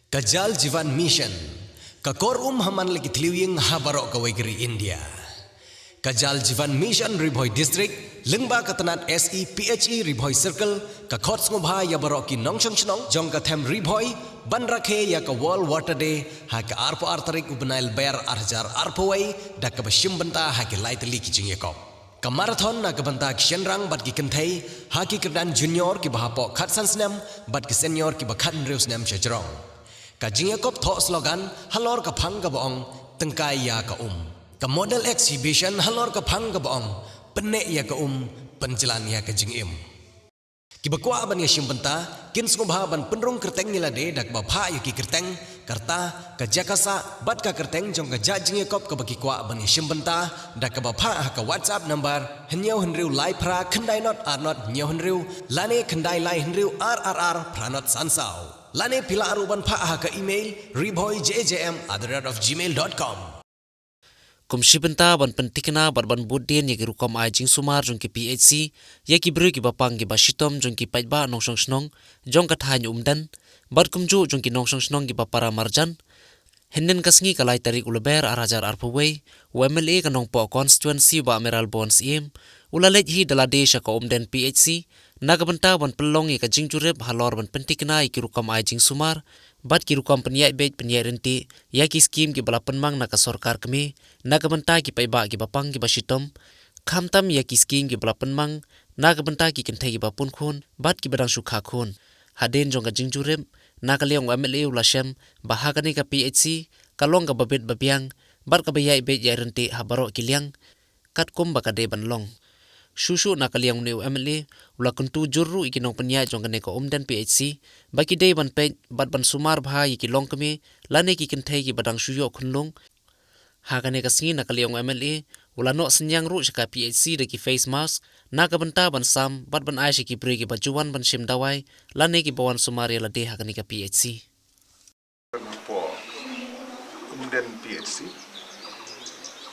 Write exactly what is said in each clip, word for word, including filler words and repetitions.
Ka Jal Jeevan Mission, ka kor um ha man la ki thliew ïing ha baroh kawei ka ri India. Ka Jal Jeevan Mission Ri Bhoi District, lyngba ka tnat S E P H E Ri Bhoi Circle, ka khot sngewbha ïa baroh ki nongshong shnong jong ka them Ri Bhoi, ban rakhe ïa ka World Water Day, ha ka arphew ar tarik u bnai Lber ar hajar arphew wei, da kaba shim bynta ha ki lai tylli ki jingïakop. Ka marathon na ka bynta ki shynrang bad ki kynthei, ha ki kyrdan junior kiba hapoh khatsan snem, bad ki senior kiba khathynriew snem sha jrong. Ka jingïakop thoh slogan, halor ka phang kaba ong, tyngkai ïa ka um. Ka model exhibition, halor ka phang kaba ong, pynneh ïa ka um, pynjlan ïa ka jingim. Kiba kwah ban ïashim bynta, kin sngewbha ban pynrung kyrteng ïa lade da kaba phah ïa ki kyrteng, ka rta, ka jaka sah, bad ka kyrteng jong ka jait jingïakop kaba ki kwah ban ïashim bynta, da kaba phah ha ka WhatsApp number, hynñiew hynriew lai phra khyndai not ar not hynñiew hynriew, lane khyndai lai hynriew ar ar ar phra not san saw. Lane phi lah ruh ban phah ha ka email, ribhoijjm at the rate of gmail dot com. Kum shi bynta ban pynthikna bad ban bud dien ïa ki rukom ai jingsumar jong ki P H C, ïa ki briew kiba pang kiba shitom jong ki paidbah nongshong shnong, jong ka thaiñ Umden, bad kumjuh jong ki nongshong shnong kiba para marjan. Hynnin ka sngi ka lai tarik u Lber ar hajar arphew wei, u M L A ka Nongpoh constituency Bah Mayralborn Syiem, u la leit hi da lade sha ka Umden P H C, na ka bynta ban pynlong ïa ka jingjurip halor ban pynthikna ïa ki rukom ai jingsumar, bad ki rukom pynïaid beit pynïaid ryntih, ïa ki skim kiba la pynmang na ka sorkar kmie, na ka bynta ki paidbah kiba pang kiba shitom, khamtam ïa ki skim kiba la pynmang, na ka bynta ki kynthei kiba pun khun, bad kiba dang shu kha khun. Hadien jong ka jingjurip, na ka liang u M L A u la shem, ba ha kane ka P H C, ka long kaba bit ba biang, bad kaba ïaid beit ïaid ryntih ha baroh ki liang, katkum ba ka dei ban long. Shuh shuh na ka liang une u M L A, u la kyntu jur ruh ïa ki nongpynïaid jong kane ka Umden P H C, ba ki dei ban peit, bad ban sumar bha ïa ki longkmie, lane ki kynthei kiba dang shu ïoh khunlung. Ha kane ka sngi na ka liang u M L A, u la noh synñiang ruh sha ka P H C da ki face mask, na ka bynta ban sam, bad ban ai sha ki briew kiba ju wan ban shim dawai, lane kiba wan sumar ïa lade ha kane ka P H C. Hapoh Umden P H C,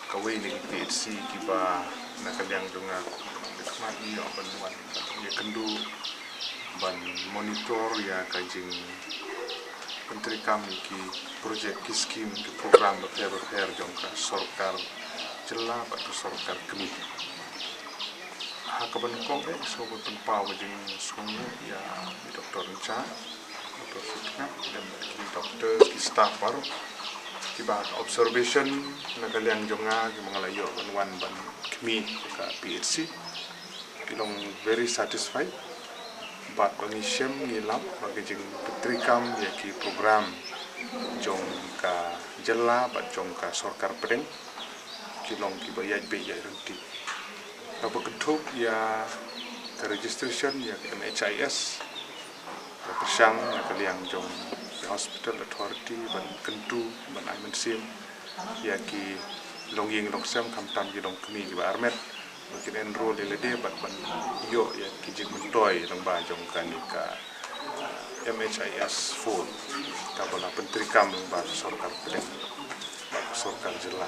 kawei na ki P H C kiba na ka liang jong nga, ka khmat ïa ban wan, ïa kynduh ban monitor ïa ka jingpyntreikam ïa ki projek, ki skim, ki program bapher bapher jong ka sorkar jylla bad ka sorkar kmie. Ha kaba nyngkong eh, sngewbha pynpaw ka jingsngewnguh ïa i Doctor Ncha, Doctor Sutnga, lem bad ki doctor, ki staff baroh kiba ha ka observation na ka liang jong nga, kiba nga la ïoh ban wan ban khmih ka P H C, ki long very satisfied. Bad ba ngi shem ngi lap ba ka jingpyntreikam ïa ki program jong ka jylla bad jong ka sorkar pdeng, ki long kiba ïaid beit ïaid ryntih. Kaba kynthup ïa ka registration ïa ka M H I S, ka pyrshang na ka liang jong ka hospital authority ban kyntu, ban ai mynsiem ïa ki longïing longsem, khamtam ki longkmie kiba armet, ba kin enrol ïa lade bad ban ïoh ïa ki jingmyntoi lyngba jong kane ka M H I S four, kaba la pyntreikam lyngba ka sorkar pdeng bad ka sorkar jylla.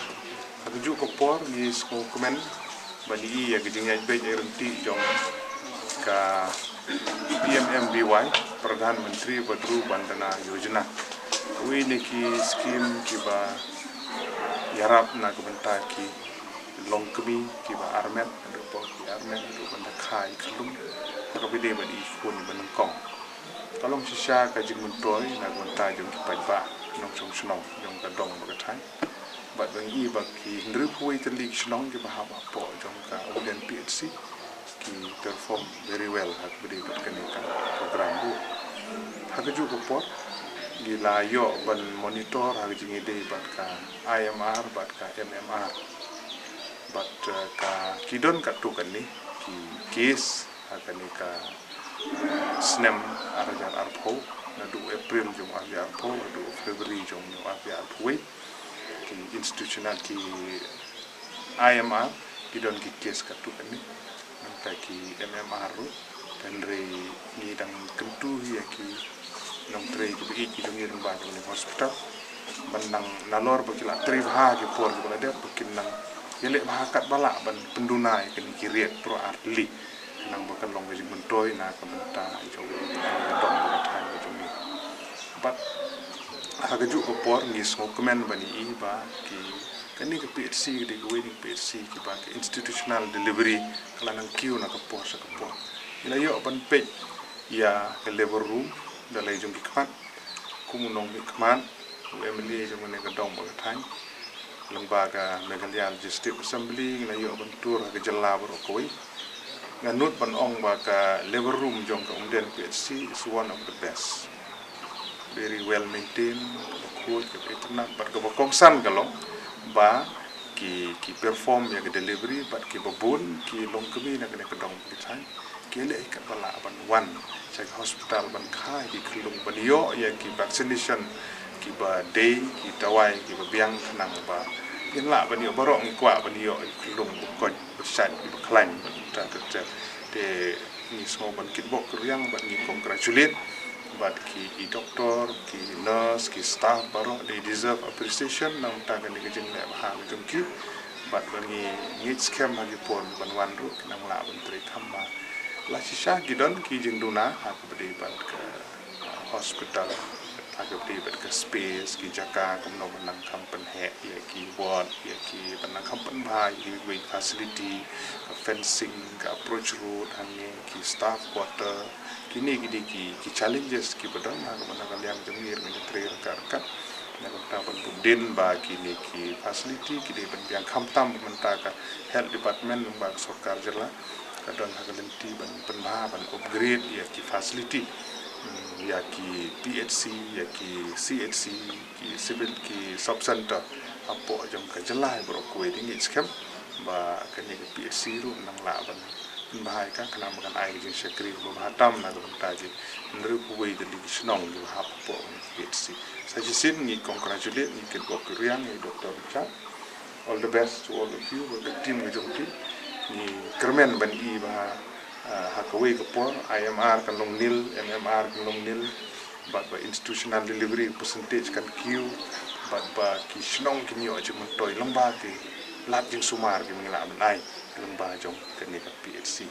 Ha kajuh ka por ngi sngewkmen ban ïohi ïa ka jingïaid beit ïaid ryntih jong ka P M M V Y, Pradhan Mantri Vadru Vandana Yojana. Kawei na ki skim kiba ïarap na ka bynta ki longkmie kiba armet, haduh ba ki armet, haduh ban da kha ïa ki lum, ha kaba ïadei bad ïa ki khun ba nyngkong. Ka long shisha ka jingmyntoi na ka bynta jong ki paidbah nongshong shnong jong ka dong bad ka thaiñ. Bad ba ngi i ba ki hynriewphew wei tylli ki shnong kiba hap hapoh jong ka Umden P H C ki perform very well ha kaba ïadei bad kane ka program ruh. Ha kajuh ka por ngi la ïoh ban monitor ha ka jingïadei bad ka I M R bad ka M M R. Bad, eh, ka, ki don katto katne ki case ha kane ka snem ar hajar arphew, naduh April jong ar hajar arphew haduh February jong ar hajar arphew wei. Ki institutional, ki I M R, ki don ki case katto katne, nangta ki M M R ruh. Hynrei ngi dang kyntu hi ïa ki nongtrei kiba ïeit ki jong ngi lyngba jong kane ka hospital ban nang, nalor ba ki la trei bha ha ki por kiba la dep, ba kin nang ïaleh bha katba lah ban pynduna ïa kine ki riat baroh ar tylli, khnang ba kan long ka jingmyntoi na ka bynta jong ka dong ka thaiñ ka jong ngi. Bad Ha kajuh ka por ngi sngewkmen ban ïohi ba ki, kane ka P H C ka dei kawei na ki P H C kiba ka institutional delivery ka la nang kiew na ka por sha ka por. Ngi la ïoh ban peit ïa ka labor room da lei jong ki khmat, kum u nongmihkhmat, u M L A jong kane ka dong bad ka thaiñ, lyngba ka Meghalaya Legislative Assembly, ngi la ïoh ban tour ha ka jylla baroh kawei. Nga nud ban ong ba ka labor room jong ka Umden P H C is one of the best, very well maintained, kaba khuid, kaba itynnad, bad kaba kongsan ka long ba ki, ki perform ïa ka delivery, bad kiba bun ki longkmie na kane ka dong bad ka thaiñ ki leh ïa katba lah ban wan sha ki hospital ban kha ïa ki khyllung, ban ïoh ïa ki vaccination kiba dei, ki dawai kiba biang, khnang ba ngin lah ban ïoh, baroh ngi kwah ban ïoh ïa ki khyllung ba koit, ba shait, ba khlaiñ, ba ta ka ta. Te ngi sngew ban kitbok kyrïang bad ngi congratulate bad ki, i doktor, ki nurse, ki staff baroh, they deserve appreciation na ka bynta kane ka jingleh bha ka jong ki. Bad ba ngi ngeit skhem ha ki por ban wan ruh kin nang lah ban trei kham bha. La shisha ki don ki jingduna ha kaba ïadei bad ka hospital, ha kaba ïadei bad ka space, ki jaka kumno ban nang kham pynheh ïa ki ward, ïa ki ban nang kham pynbha ïa kiwei ki facility, ka fencing, ka approach road hangne, ki staff quarter. Kine ki dei ki, ki challenges kiba don ha kaba na ka liang jong ngi ruh ngi trei ryngkat ryngkat na ka bynta ban bud dien ba kine ki facility ki dei ban biang khamtam. Bad mynta ka health department lyngba ka sorkar jylla ka don ha ka lynti ban pynbha, ban upgrade ïa ki facility, hmm, ïa ki P H C, ïa ki C H C, ki civil, ki sub center hapoh jong ka jylla baroh kawei. Te ngi skhem ba kane ka P H C ruh nang lah ban pynbha ïa ka, khnang ba kan ai ka jingshakri kaba bha tam na ka bynta ki hynriewphew wei tylli ki shnong kiba hap hapoh kane ka P H C. Sa shisien ngi congratulate, ngi kitbok kyrïang ïa i Doktor Richard. All the best to all of you, bad ka team ka jong phi. Ngi kyrmen ban i ba, ah, ha kawei ka por I M R kan long nil, M M R kan long nil, bad ba institutional delivery percentage kan kiew, bad ba ki shnong kin ïoh jingmyntoi lyngba ki lad jingsumar kiba ngi lah ban ai lyngba jong kane ka P H C.